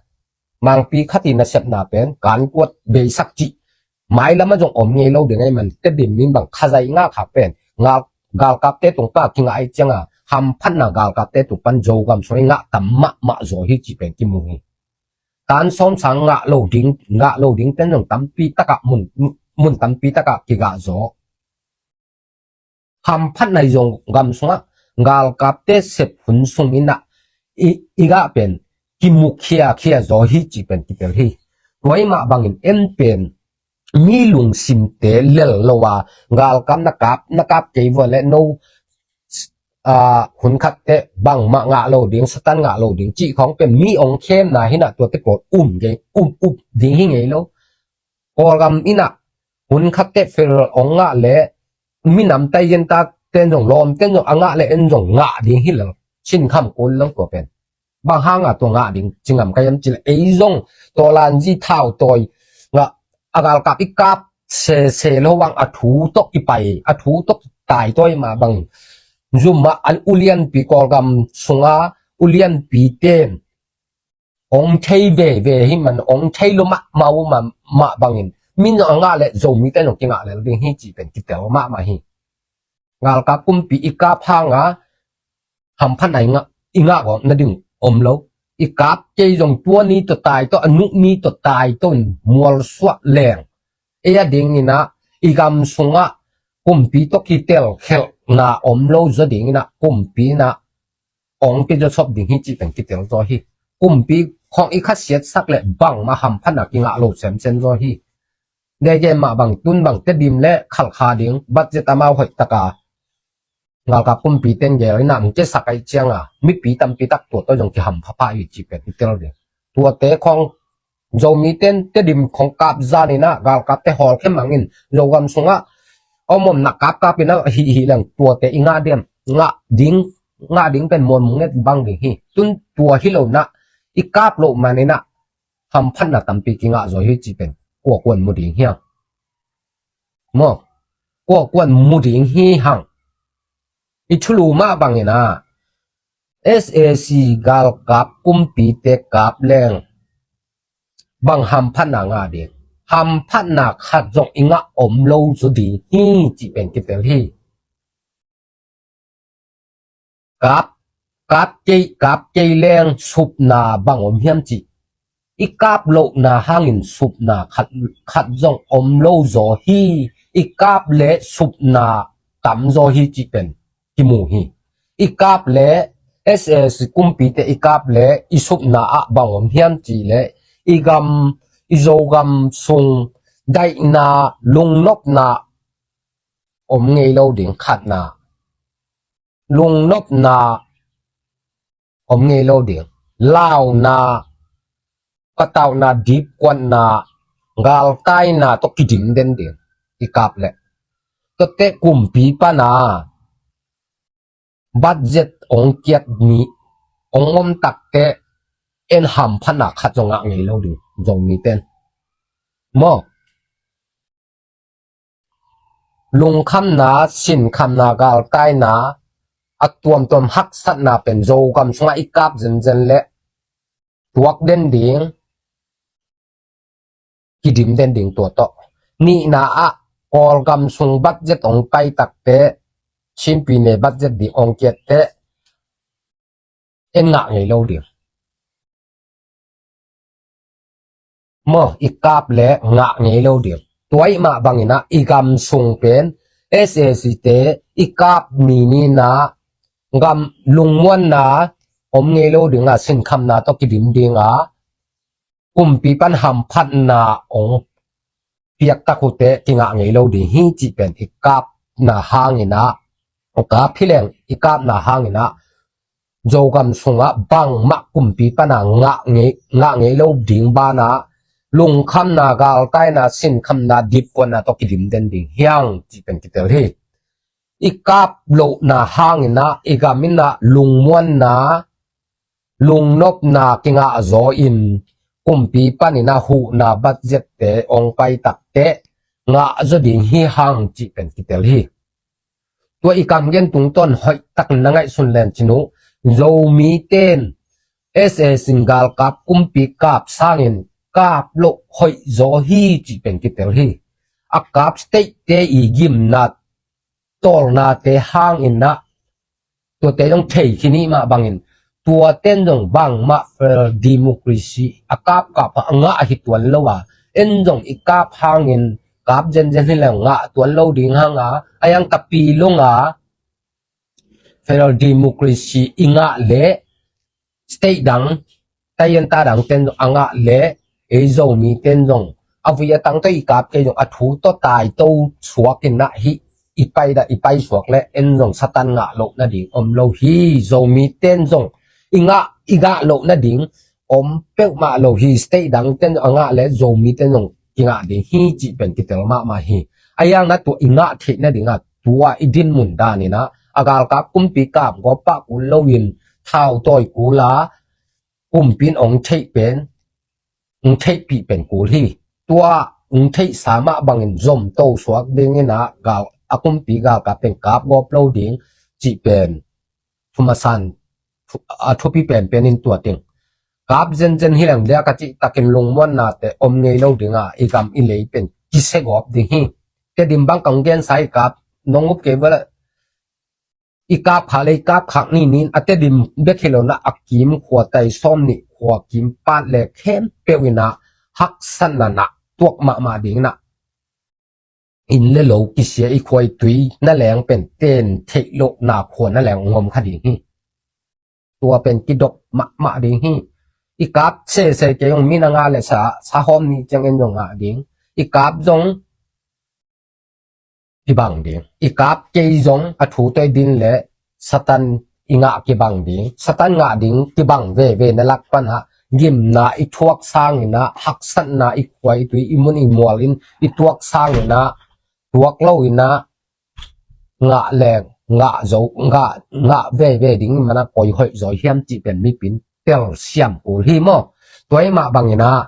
mangpi khat i nasepna pen kan kuat beisak cih mailam ah zong om ngei lo ding ai man Tedim min bang khazai ngah kha pen ngah galkapte tung pa kingah ai cianga hamphatna galkapte tung pan Zogam sung i ngah tam mahmah zaw hi cih pen kimu hi. Tan sawm sang ngah lo ding, ngah lo ding ten zong tampi takah mun, mun tampi takah kigah zaw. Hamphatna i Zogam sungah galkapte sep hun sung in ah i, i gah pen kimu khiakhia zaw hi cih pen kitel hi. Tua i mah bangin en pen mi lungsimte lel lo a galkap na kap, na kap kei vua le no a hun khat teh bangmah ngah lo ding, Satan ngah lo ding cih khawng pen mi ong khemna hi na tuate pawl um ngei, um, um ding hi ngei lo. Kawlgam in ah hun khat teh federal ong ngah le minam tai yen tak ten zong lawm ten zong a ngah le en zong ngah ding hi lo. Cin kham kul lo tua pen. Bang hanga tua ngah ding ci ngam ka hiam cih leh ei zong tawlanzi thau tawi ngah a galkap i kap sese lo vang a thu tawh i pai, a thu tawh tai tawi mah bang. Zumah an ulianpi Kawlgam sunga ulianpi ten ong thei veve hi man ong thei lo mahmah uh mah, mah bangin min zong a ngah leh Zomite zong kingah lel ding hi cih pen kitel mahmah hi. Galkap kumpi i kap hanga hamphatna i ngah, i ngah gawp nading om lo. I kap kei zong tua ni tawh tai tawh, a nuh ni tawh tai tawh in mualsuah leng ei a dingin ah i gam sungah kumpi tawh kitel khelhna om lo zaw dingin ah kumpi in ah ong pia zaw sop ding hi cih pen kitel zaw hi. Kumpi khawng i khasiatsak leh bangmah hamphatna kingah lo semsem zaw hi. Gege mah bang tun bang Tedim le khalkha ding, budget amau hoih taka galkap kumpi ten gel in ah mung kesak ai cianga mipi tampi tak tua tawh zong kihampha pah hi cih pen i tel ding. Tuate khawng Zomi ten Tedim khawng kap zan in ah galkapte hawlkhia mangin Zogam sungah a om om na kapkap in ah hih hih leng tuate i ngah diam, ngah ding, ngah ding pen muan mung nget bang ding hi. Tun tua hi lo na i kap loh man in ah hamphatna tampi kingah zaw hi cih pen kuakuan mu ding hiam? Maw, kuakuan mu ding hi hang. I thulu mah bangin ah S A C galkap kumpite kap leng bang hamphatna ngah ding? Hamphatna khat zong i ngah om lo zaw ding hi cih pen kitel hi. Kap, kap kei, kap kei leng supna bang om hiam cih i kap lohna hangin supna khat, khat zong om lo zaw hi. I kap le supna tam zaw hi cih pen kimu hi. I kap le S A C kumpite i kap le i supna ah bang om hiam cih le i gam i Zogam sung daihna, lungnopna om ngei lo ding, khatna. Lungnopna om ngei lo ding. Launa, patauhna, dipkuatna, galtaina tawh kidim den ding. I kap leh, tuate kumpi pana budget ong kiat ni, ong om takteh en hamphatna khat zong ngah ngei lo ding, Zomiten. Maw? Lungkhamna, sinkhamna, galtaina, a tuamtuam haksatna pen Zogam sungah i kap zenzen leh tuak den ding, kidim den ding tua tawh. Nihna ah, Kawlgam sung budget ong pai takteh, Chin pyine budget ding ong kiatteh en ngah ngei lo ding. Maw, i kap leh ngah ngei lo ding. Tua ih mah bangin ah i gam sung pen S A C te i kap ni ni-in ah gam lungmuanna om ngei lo ding a, sinkhamna tawh kidim ding a, kumpi pan hamphatna ong piak tak uh teh kingah ngei lo ding hi cih pen i kapna hangin ah, kap hi leng i kapna hangin ah Zogam sungah bangmah kumpi pana ngah ngei, ngah ngei lo ding banah lungkhamna, galtaina, sinkhamna, dipkuatna tawh kidim den ding hi hang cih pen kitel hi. I kap lohna hangin ah i gam in ah lungmuanna, lungnopna kingah zaw in kumpi panin ah huhna budget te ong pai takteh ngah zaw ding hi hang cih pen kitel hi. Tua i kam gen tungtawn hoih takin na ngaihsun len cin uh, Zomiten S A C in galkap kumpi kap sangin kap loh hoih zaw hi cih pen kitel hi. A kap state te i gimna tawlnate hangin ah tuate zong thei khin ih mah bangin, tuaten zong bangmah federal democracy a kapkap a ngah hi tuan lo a, en zong i kap hangin kap zenzen hi leng ngah tuan lo ding hang a, a yang tapi lung a federal democracy i ngah leh state dang, taienta dangten zong a ngah leh ei Zomiten zong a vui a tang tawh i kap kei zong a thu tawh taito suak in ah hih i pai dah, i pai suak leh en zong Satan ngah loh nading om lo hi. Zomiten zong i ngah, i ngah loh nading om peuhmah lo hi. State dangten zong a ngah leh Zomiten zong kingah ding hi cih pen kitel mahmah hi. A yang na tua i ngah theih nading ah tua i dinmun danin ah a galkap kumpi kap gawp pah kul loin thau tawi kul a, kumpi in ong theih pen, ong theihpih pen kul hi. Tua ong theihsa mah bangin zomto suak dingin ah gal, a kumpi galkap pen kap gawp lo ding cih pen thu masa in, thu, a thupi penpen in tua teng kap zenzen hi leng dia ka cih takin lungmuanna te om ngei lo ding a, i gam i lei pen kisia gawp ding hi. Tedim bang kong gensa i kap nong up kei vala, i kap khak le i kap khak ni ni-in a Tedim bek hi lo-in ah a kim khua tai sawm nih khua kim pat le khempeuh in ah haksatna na tuak mahmah ding in ah inn le lo kisia, i khua i tui na leng pen ten theih lohna khua na leng ngom kha ding hi. Tua pen kidop mahmah ding hi. I kap sese kei zong mi na ngah le sa, sa hawm ni ciang en zong ngah ding. I kap zong kibang ding. I kap kei zong a thu tawh i din le Satan i ngah kibang ding. Satan ngah ding kibang veve na lak pan ah gimna i thuak sangin ah, haksatna i khua i tui, i mun i mual in i tuak sangin ah, tuak lo in ah ngah leng ngah zo, ngah, ngah veve ding, mana koi hoih zaw hiam cih pen mipi in telsiam kul hi maw. Tua hi mah bangin ah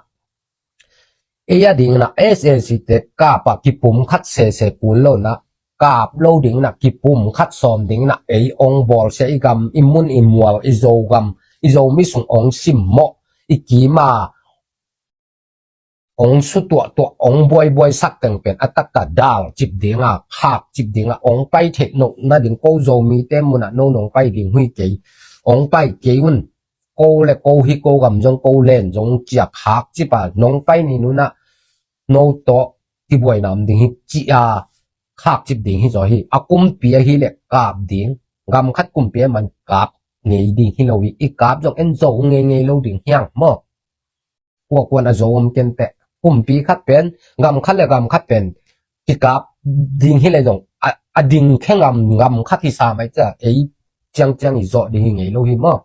ei a dingin ah S A C te kap a kipum khat sese kul lo-in ah, kap lo dingin ah kipum khat sawm dingin ah ei ong bawlsia, i gam, i mun i mual, i Zogam, i Zomi sung ong simmawh, i kim a ong sutuahtuah, ong buaibuaisak teng pen a taktak dalcip ding a, khakcip ding a, ong pai theih loh nading, ko Zomite mun ah no nong pai ding hi kei, ong pai kei un, ko le ko hi, ko gam zong, ko land zong ci a khakcip a, nong pai ni un ah no tawh kibuaina om ding hi ci a khakcip ding hi zaw hi. A kumpi ahi leh kap ding, gam khat kumpi a man kap ngei ding hi lo hi. I kap zong en zo ngeingei lo ding hi hang maw. Kuakuan a zo om ken teh. kumpi khat pen, gam khat le gam khat pen kikap ding hi le zong a, a ding khe ngam gam khat hi sa mai cia, ei ciangciang i zawh ding hi ngei lo hi maw?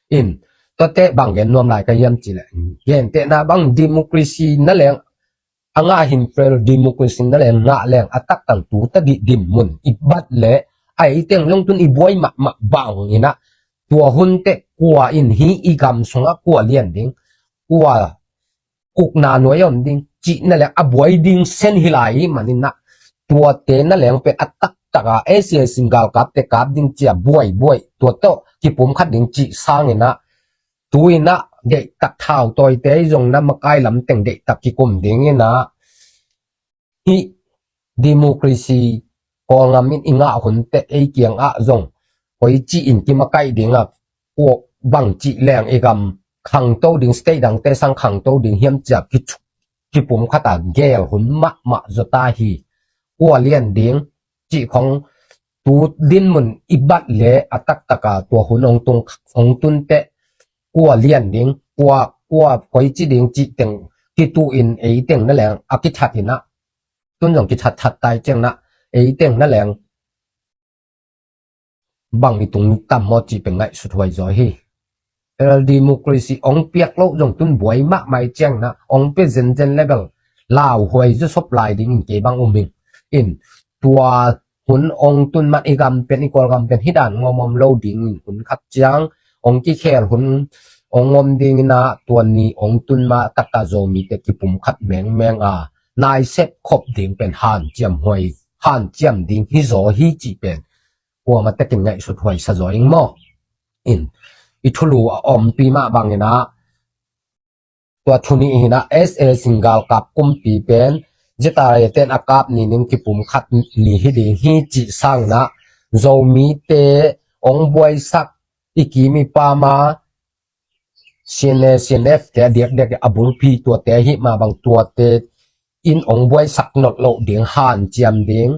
In, tuate bang gen nuam lai ka hiam ci le, gentehna bang democracy na leng a ngah hin, federal democracy na leng ngah leng a taktak tu ta dih dim mun i bat le, a ei teng long tun i buai mahmah bang inah, tua hun teh kua in hi i gam sungah kua lian ding, kua ukna nuai a om ding cih na leng a buai ding sen hi lai i maninah, tuate na leng pen a taktak a S A C galkapte kap ding cia buai buai tua tawh kipumkhat ding cih sanginah, tu inah deihtak thau tawite zong na makai lam teng deihtak kikum ding inah, hih democracy Kawlgam in i ngah hun teh ei kiangah zong koi ci in kimakaih ding a, kua bang cih leng i gam khangto ding, state dangte sang khangto ding hiam cia ki, kipumkhat a gel hun mahmah zaw ta hi. Kua lian ding cih khong tu dinmun i bat le a taktak a tua hun ong tung, ong tun teh kua lian ding, kua, kua koi ci ding cih teng kitu in ei teng na leng a kithat inah, tun zong kithat that tai ciang nah, ei teng na leng bang i tung tam maw cih pen ngaihsut huai zaw hi. Federal democracy ong piak loh zong tun buai mahmah i ciang nah, ong pia zenzen level lau huai zaw sop lai ding in kei bang um ing. In, tua hun ong tun man i gam pen, i Kawlgam pen hi dan ngawm om lo ding in, hun khat ciang ong kikhel hun ong om ding inah, tua ni ong tun ma taktak Zomite kipumkhat mengmeng a, naisep khop ding pen hanciam huai, hanciam ding hi zaw hi cih pen kuamah tekin ngaihsut huai sa zaw ing maw? In, i thulu a ompi mah bang inah, tua thu nih hinah S A C galkap kumpi pen Z R A ten a kap ni ning kipumkhat ni hi ding hi cih sanginah, Zomite ong buaisak i kim i pam a C N A, C N F te a diakdiak a bulpi tuate hi mah bang tuate in ong buaisak nolh loh ding, hanciam ding,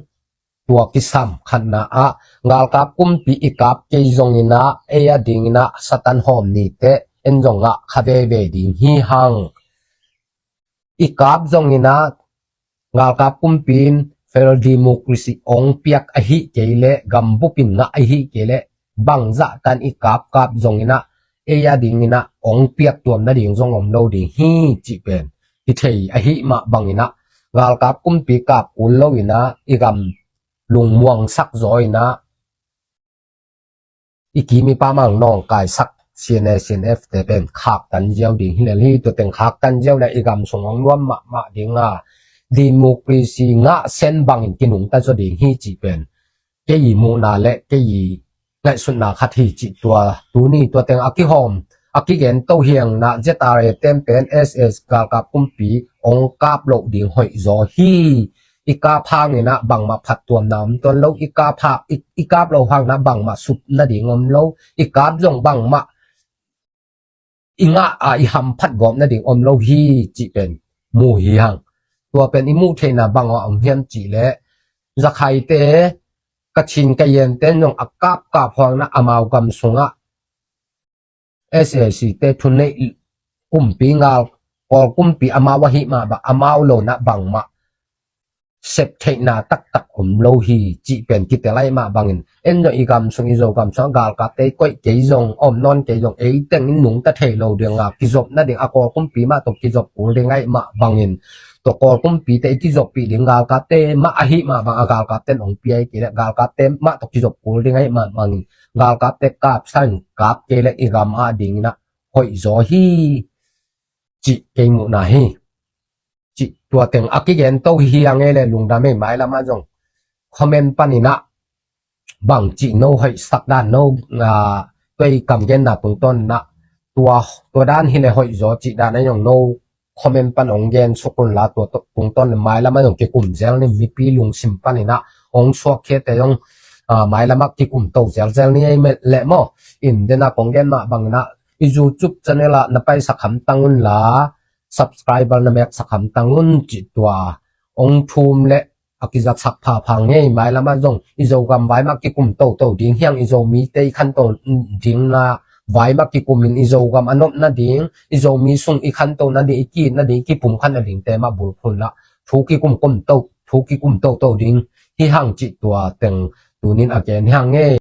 tua kisam khatna ah, galkap kumpi i kap kei zong inah, ei a ding inah Satan hawm nite en zong ngah kha veve ding hi hang. I kap zong inah, galkap kumpi in federal democracy ong piak ahi kei leh, gambup in ngah ahi kei leh, bangzah tan i kapkap zong inah, ei a ding inah ong piak tuam nading zong om lo ding hi cih pen i thei ahi mah bang inah, galkap kumpi kap kul lo inah i gam lungmuangsak zaw inah, i kim i pam a ong nawngkaisak C N A, C N F te pen khaktan ziau ding hi lel hi. Tua teng khaktan ziau le i gam sung ong nuam mahmah ding a, democracy ngah sen bangin kinungta zaw ding hi cih pen kei i muhna le kei i ngaihsutna khat hi cih tua tuni tua teng a kihawm, a kigen to hiang nah, Z R A ten pen S A C galkap kumpi ong kap loh ding hoih zaw hi. I kap hang inah bangmah phattuamna om tuan lo, i kap ha, i, i kap loh hang nah bangmah sup nading om lo, i kap zong bangmah i ngah a i hamphat gawp nading om lo hi cih pen mu hi hang. Tua pen i muh theihna bang a om hiam cih leh, Zakhaite, Kachin Kayente zong a kapkap hang nah amau gam sungah S A C te thuneih kumpi ngal, Kawl kumpi amau ahi mah bang, amau lo nah bangmah sep theihna taktak om lo hi cih pen kitel ahi mah bangin, en zong i gam sung, i Zogam sung a galkapte i koih kei zong, om nawn kei zong, ei teng in nungta thei lo ding a, kizop nading a Kawl kumpi mah tawh kizop kul ding ahi mah bangin, tua Kawl kumpite i kizoppih ding galkapte mah ahi mah bang a, galkapte in ong pia i kei leh, galkapte mah tawh kizop kul ding ahi mah bangin, galkapte kap sa in, kap kei leh i gam a ding inah hoih zaw hi cih kei muhna hi. Cih tua teng a kigen to hi a ngei le lungdam ei. Mailam ah zong comment pan inah bang cih no hoihsak dan no, ah, tua i kam genna tungtawn inah tua, tua dan hi le hoih zaw cih dan a zong no comment pan ong gen suk un la, tua tungtawn le mailam ah zong kikum zel ni, mipi lungsim pan inah ong suak khiate zong, ah, mailam ah kikum to zelzel ni ei leh maw. In dena kong gen mah bang inah i YouTube channel ah na paisak hamtang un la, subscriber na meksak hamtang un cih tua ong thum le a kizatsak phapha ngei. Mailam ah zong i Zogam vai mah kikum toto ding hiang, i Zomite i khanto ding na vai mah kikumin i Zogam a nop nading, i Zomi sung i khanto nading, i ki-it nading, i kipumkhat nadingte mah bulphuh in la thu kikum kumto, thu kikum toto ding hi hang cih tua teng tunin a gen hi hang e.